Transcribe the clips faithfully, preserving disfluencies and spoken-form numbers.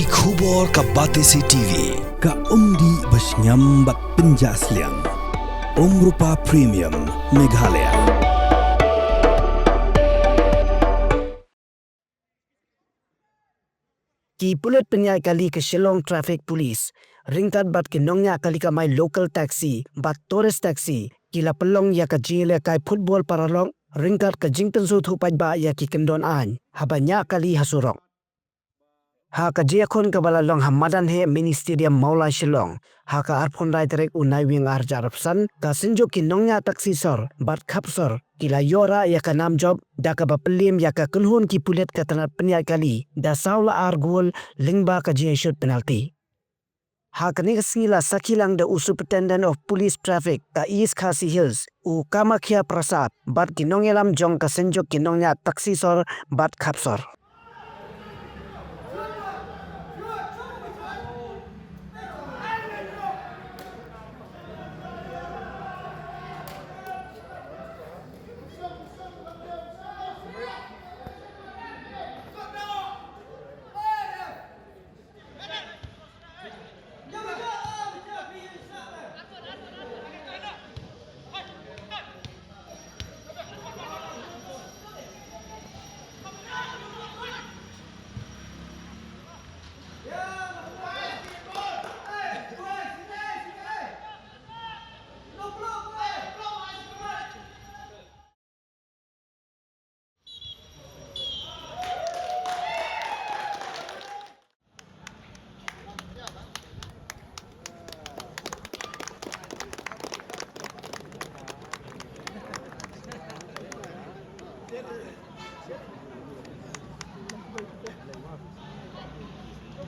Ki khubor ka Batesi T V, ka umdih ba shngiam bad pynjah sliang. Umrupa Premium, Meghalaya. Ki pulit pynïaid kali ka Shillong Traffic Police ryngkat bad ki nongñiah kali kamai local taxi bad tourist taxi ki la pynlong ïa ka jingïalehkai football paralok ryngkat ka jingpynsngewthuh paidbah ïa ki kyndon aiñ haba ñiah kali ha surok. Ha ka jingïakhun kaba la long ha madan heh Mini Stadium Mawlai Shillong ha ka arphew khyndai tarik u Naiwieng arhajar arphew san, ka synjuk ki nongñiah taxi sor bad khap sor ki la ïoh rah ïa ka nam jop da kaba pynliem ïa ka kynhun ki pulit ka tnat pynïaid kali da saw la ar gol lyngba ka jingïashut penalti. Ha kane ka sngi la sakhi lang da u Superintendent of Police Traffic ka East Khasi Hills, u Kamakhya Prasad, bad ki nongïalam jong ka synjuk ki nongñiah taxi sor bad khap sor.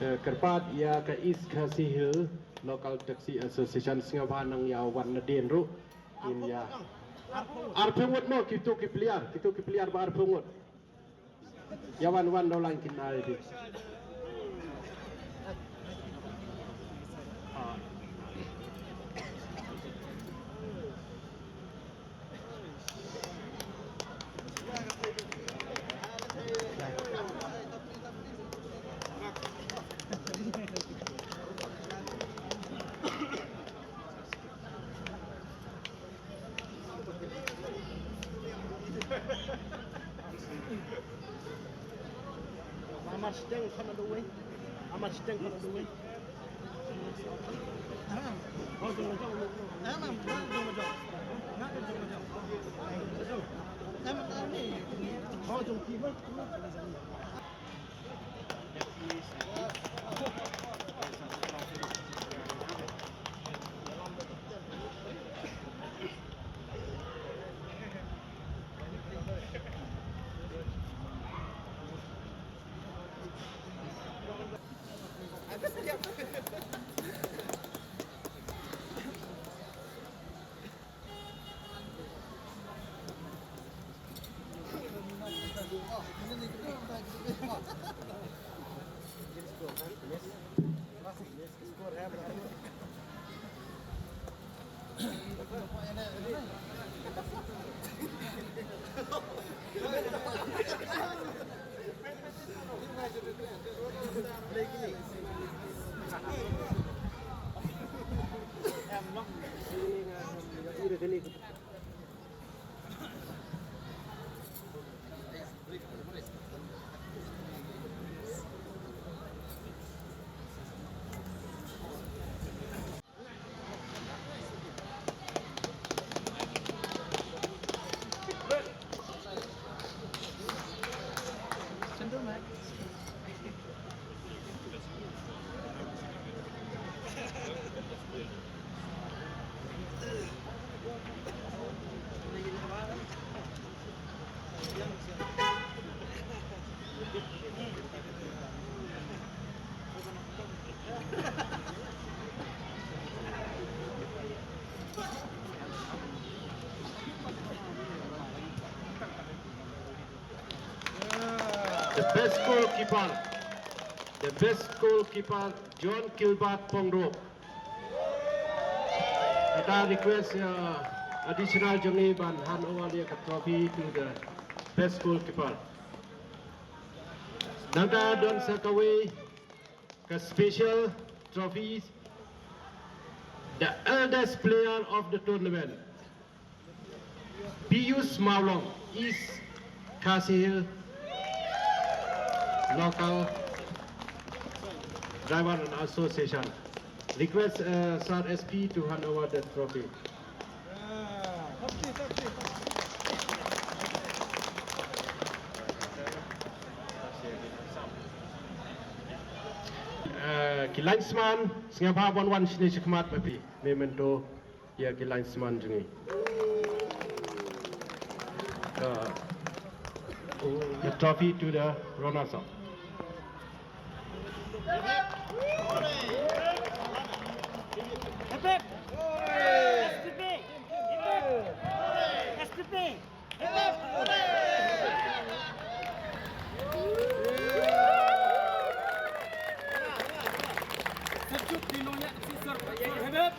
Eh, kyrpad ïa ka East Khasi Hill Local Taxi Association, sngewbha nang ïa wan nadien ruh. Ngin ïa. Arphew ngut mo, kito ki player, kito ki player ba arphew ngut. Ïa wan, wan, dolang kin ai di. The best goalkeeper, the best goalkeeper, John Gilbert Pongrup. Kata request, uh, additional jong ngi ban hand over ïa ka trophy to the best goalkeeper. Nangta don sa kawei Ka special trophies, the eldest player of the tournament, Pius Mawlong, East Khasi Hills Local Driver and Association. Request, uh, Sir S P to hand over the trophy. Uh, ki linesman, sngewbha ban wan shane shakhmat, ba phi memento ïa ki linesman jong ngi. Uh, the trophy to the runners up. Hip, hip. S P P. Hip, hip. S P P. Hip, hip. Sejuk di nonyak si ser, hip, hip.